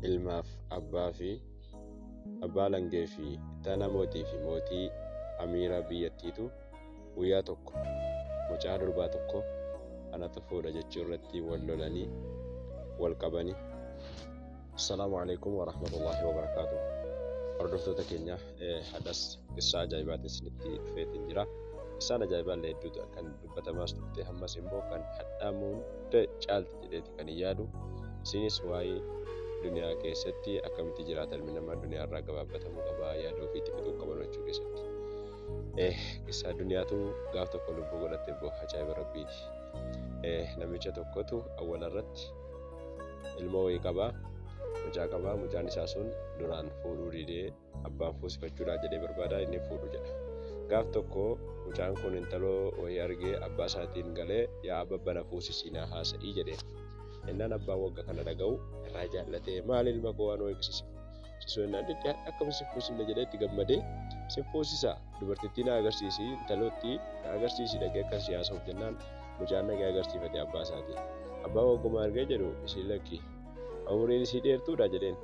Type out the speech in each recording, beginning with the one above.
Ilmaaf abbaa fi abbaa alangee fi ittaanaa mootii fi mootii amiira biyyattiitu guyyaa tokko mucaa durbaa tokko anatu fuudha jechuu irratti wal lolanii wal qabanii. Assalaamu alaikum warahmatullahi wabarakaatuh. Hordoftoota keenya, hadhas qissaa ajaa'ibaatiin isinitti dhufeetiin jira. Qissaan ajaa'ibaa illee hedduutu kan dubbatamaas dhufte, ammas immoo kan hadhaamu hunda caalti jedheeti kan hin yaadu. Isinis waa'ee duniyaa keessatti akkamitti jiraata ilmi namaa, duniyaa irraa gabaabbatamuu qaba, yaada ofiitti fixuu qaban jechuu keessatti. Qissaa duniyaatu gaaf tokko lubbuu godhatte boo ajaa'iba rabbiiti. Namicha tokkotu awwala irratti ilmoo wayii qabaa, mucaa qabaa. Mucaan isaa sun duraan fuudhuu didee, abbaan fuusifachuudhaa jedhee barbaada, inni fuudhu jedha. Gaaf tokko mucaan kun intaloo wayii argee abbaa isaatiin galee, "Yaa abba, na fuusisii naa haasa'ii," jedheen. Jennaan abbaan wagga kana dhaga'u irraa jaallatee, "Maal ilma koo, waan wayii sisu?" Jennaan, "Didde, akkam si fuusifne?" jedhee itti gammadee, "Si fuusisa, dubartittii na agarsiisi, intalootti na agarsiisi, dhaqee akkan si haasa'uuf," jennaan mucaan dhaqee agarsiifate abbaa isaatiin. Abbaan wagguma argee jedhu, "Isiin lakki, umuriin isii dheertuudha," jedheen.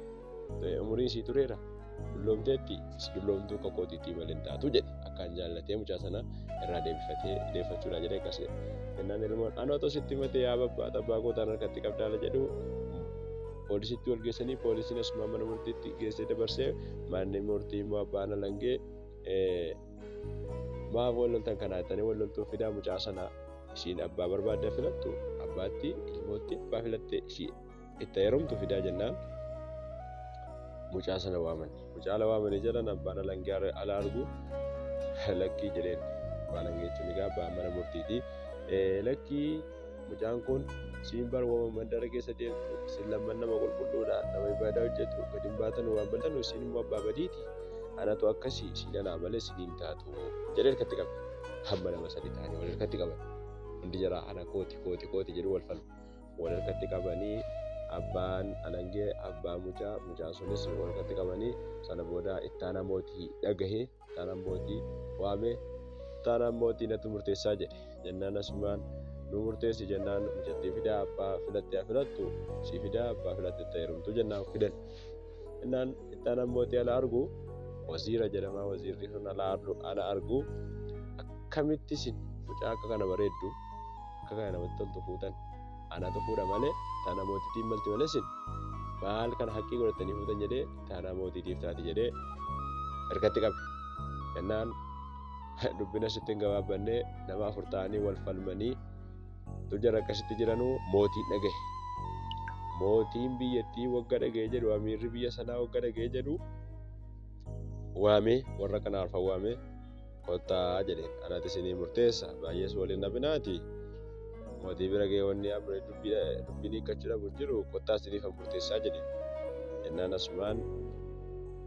"Umuriin isii tureera, dulloomteetti, dulloomtuu akka kootiitti malee hin taatu," jedhe. Akkaan jaallatee mucaa sana irraa deebifatee deeffachuudha jedhee akkas jedhe. Jennaan ilmoon, "Anoo sitti himate yaa babbaa, abbaa kootaan harkatti qabdaala," jedhu. Poolisitti wal geessanii, poolisiin asumaan mana murtiitti geessee dabarsee, manni murtii immoo abbaan alangee, "Maaf wal loltan kanaa jettanii wal loltuu? Fidaa mucaa sana, ishiin abbaa barbaadde filattu, abbaatti ilmootti abbaa filatte ishii itti heerumtu fidaa," jennaan mucaa sana waaman. Mucaa ala waamanii jedhan, abbaan alangee ala argu, "Lakkii," jedheen. Abbaa alangee jechuun egaa abbaa mana murtiiti. "Lakkii, mucaan kun siin bar wama mandara keessa deemtu, isin lamman nama qulqulluudha, nama ibaadaa hojjetu, gadi hin baatanu, waan bal'anu, isin immoo abbaa badiiti, anatu akkasii, isiin anaa malee isiniin taatu," jedhee harkatti qabe. Hamma nama sadi ta'anii wal harkatti qaban. Hundi jaraa ana kooti, kooti, kooti jedhu, wal falmu. Wal harkatti qabanii, abbaan alangee, abbaan mucaa, mucaan sunis wal harkatti qabanii. Sana booda ittaanaa mootii dhagahe. Ittaanaan mootii waame. Ittaanaan mootii, "Natu murteessaa," jedhe. Jennaan asumaan, "Nu murteessi," jennaan, "Mucattii fidaa, abbaa filatte haa filattu, si fidaa, abbaa filatte itti heerumtu," jennaan fidan. Jennaan ittaanaan mootii ala argu, waziira jedhama, waziirri sun ala argu, "Akkamitti isin mucaa akka kana bareeddu, akka kana namatti toltu fuutan? Anatu fuudha malee, ittaanaa mootiitiin malti malee, isin maal kana haqqii godhatanii fuutan?" jedhee, ittaanaa mootiitiif taati jedhee harkatti qabe. Jennaan dubbina sitti hin gabaabbanne, nama afur ta'anii wal falmanii tu jara akkasitti jiranuu mootiin dhagahe. Mootiin biyyattii wagga dhagahe jedhu, amiirri biyya sanaa wagga dhagahe jedhu, waamee warra kana arfan waamee, "Kottaa," jedheen, "anati isinii murteessa, baay'ees waliin dhabinaati. Mootii bira ga'ee wanni dubbiin hiikkachuu dhabu hin jiru, kottaa isiniif murteessaa," jedheen. Jennaan asumaan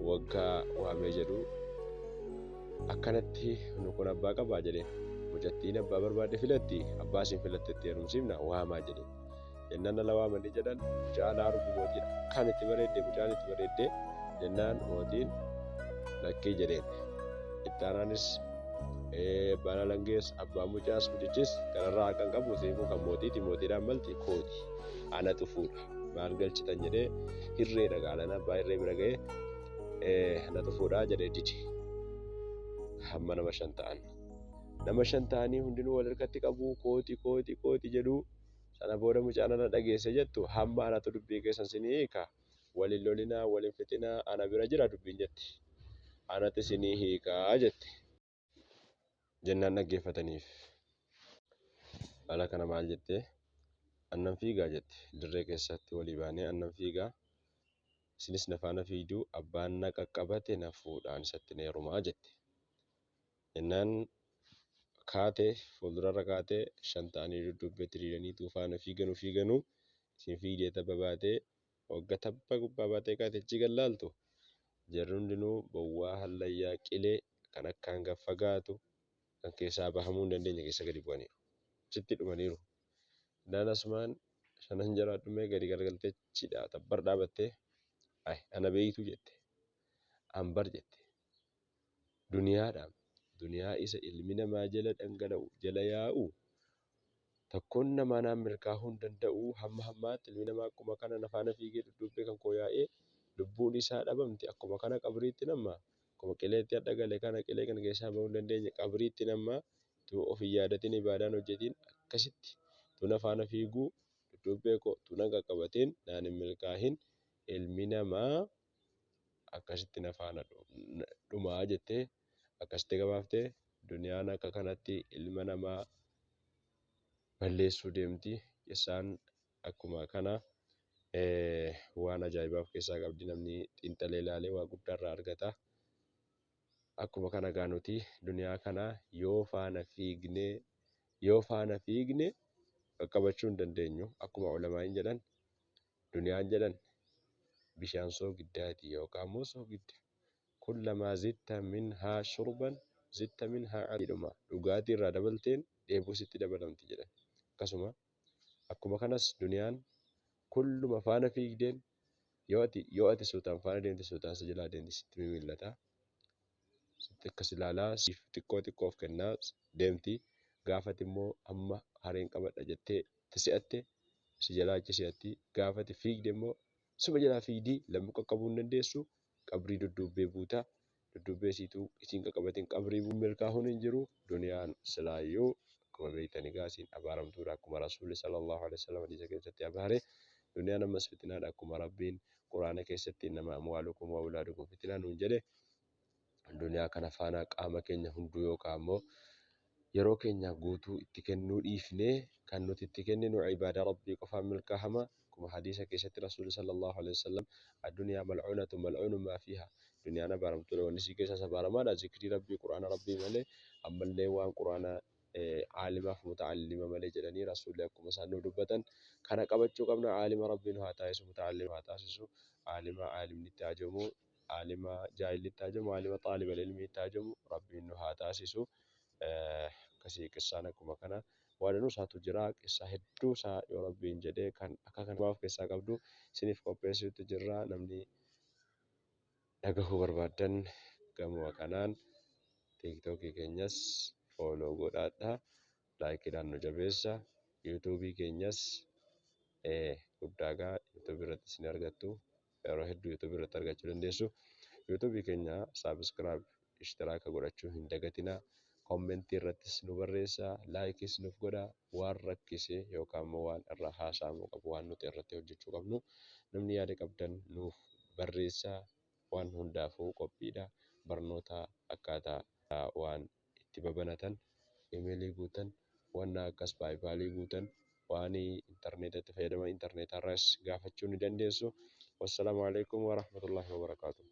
waggaa waamee jedhu, "Akkanatti nu kun abbaa qabaa," jedheen. "Mucattiin abbaa barbaadde filatti, abbaa isin filatte itti heerumsiifna, waamaa," jedheen. Jennaan ala waamanii jedhan, mucaa ala argu mootiin akkaan itti bareedde, mucaan itti bareedde. Jennaan mootiin, "Lakkii," jedheen. Ittaanaanis, abbaan alangees, abbaan mucaas, mucichis kanarraa akka hin qabu, isiin kun kan mootiiti, mootiidhaan malti, kooti, anatu fuudha, maal galchitan jedhee hirree dhagaalan abbaa hirree bira ga'ee, "Anatu fuudhaa," jedhee dide. Hamma nama shan ta'an. Nama shan ta'anii hundinuu wal harkatti qabu, kooti, kooti, kooti jedhu. Sana booda mucaan ana dhageesse jettu, "Hamma anatu dubbii keessan sinii hiika, walin lolinaa, walin fixinaa, ana bira jira dubbiin," jetti. "Anatti sinii hiikaa," jette. Jennaan dhaggeeffataniif. Haala kana maal jettee? "Annan fiigaa," jette. "Dirree keessatti walii baanee annan fiigaa. Isinis na faana fiigduu, abbaan na qaqqabate na fuudhaan isatti na heerumaa," jette. Jennaan kaatee fuuldurarra kaatee, shan ta'anii dudduubbeetti diriiranii faana fiiganuu fiiganuu, isin fiigdee tabba baatee, wagga tabba gubbaa baatee kaatee achi gad laaltu, jarri hundinuu bowwaa hallayyaa qilee kan akkaan gad fagaatu kan keessaa bahamuu hin dandeenye keessa gadi bu'aniiru. Achitti dhumaniiru. Jennaan asumaan shanan jaraa dhumee gadi garagaltee achi tabbar dhaabattee, "Ay, ana beeytuu," jette. "Ambar," jette. "Duniyaadha. Duniyaa isa ilmi namaa jala dhangala'u, jala yaa'u, tokkoon namaa naan milkaa'uu hin danda'u. Hamma hammaatti ilmi namaa akkuma kana na faana fiigee dudduubbee kan koo yaa'ee Lubbuun isaa dhabamti akkuma kana qabriitti namma akkuma qileetti hadha gale kana qilee kana keessaa bahuu hin dandeenye qabriitti namma utuu of hin yaadatin ibaadaan hojjetiin akkasitti utuu na faana fiiguu dudduubbee koo utuu nan qaqqabatiin naan hin milkaahin ilmi namaa akkasitti na faana dhumaa jettee akkasitti gabaaftee duniyaan akka kanatti ilma namaa balleessuu deemti. Qissaan akkuma kana waan ajaa'ibaa of keessaa qabdi namni xiinxalee ilaalee waa guddaa irraa argata. Akkuma kana egaa nuti duniyaa kana yoo faana fiignee yoo faana fiigne qaqqabachuu hin dandeenyu. Akkuma ulamaa'iin jedhan duniyaan jedhan bishaan soogiddaati yookaan immoo soogidda. Kullamaa zitta minhaa shurban zitta minhaa dhuma dhugaatii irraa dabalteen dheebuu sitti dabalamti jedhan. Akkasuma akkuma kanas duniyaan kulluma faana fiigdeen yoo ati suutaan faana deemte suutaan si jalaa deemti, sitti mimillata. Sitti akkas ilaalaa siif xiqqoo xiqqoo of kennaa deemti. Gaafati immoo amma hareen qabadha jettee itti si'atte si jalaa achi si'atti. Gaafati fiigde immoo suma jalaa fiigdii lammuu qaqqabuu hin dandeessu. Qabrii dudduubbee buuta. Dudduubbee isiituu isiin qaqqabatiin qabrii milkaahuun hin jiru. Duniyaan silaayyuu akkuma beektan egaa isiin abaaramtuudha akkuma Rasuulli sallallahu alaihi wasallam hadiisa keessatti abaare. Duniyaan ammas fitinaadha akkuma Rabbiin Quraana keessatti innama amwaalukum wa awlaadukum fitinaa nuun jedhe. Duniyaa kana faana qaama keenya hunduu yookaan immoo yeroo keenya guutuu itti kennuu dhiifnee kan nuti itti kenninu ibaadaa Rabbii qofaan milkaahama. Akkuma hadiisa keessatti Rasuulli sallallahu alaihi wasallam addunyaa mal'uunatu mal'uunu maa fiiha. Duniyaan abaaramtuudha wanni isii keessaas abaaramaadha. Zikrii Rabbii Quraana Rabbii malee ammallee waan Quraana caalimaaf muta'allima malee jedhanii Rasuulli akkuma isaan nuuf dubbatan kana qabachuu qabna. Caalima Rabbiin haa taasisu, muta'allima haa taasisu, caalima caalimni itti hajamu, caalima jaahilli itti hajamu, caalima xaalibal ilmii itti hajamu Rabbiin nu haa taasisu. Akkasii qissaan akkuma kana waa danuu isaatu jira. Qissaa hedduu isaa yoo Rabbiin jedhee kan akka kanaa of keessaa qabdu isiniif qopheessuutti jirra. Namni dhagahuu barbaaddan gamuma kanaan TikTokii keenyas follow godhaadha. Likeiidhaan nu jabeessa. YouTubeii keenyas guddaagaa YouTubeii irratti isin argattu. Yeroo hedduu YouTubeii irratti argachuu dandeessu. YouTubeii keenya subscribe ishtiraaka godhachuu hin dagatinaa. Commentii irrattis nu barreessaa. Likeis nuuf godhaa. Waan rakkisee yookaan immoo waan irraa haasa'amuu qabu waan nuti irratti hojjechuu qabnu namni yaada qabdan nuuf barreessaa. Waan hundaafuu qophiidha. Barnoota akkaataa waan itti babanatan emailii guutan waan akkas PayPalii guutan waan intarneetatti fayyadaman intarneetarraas gaafachuu ni dandeessu. Wassalaamu alaikum warahmatullahi wabarakaatuh.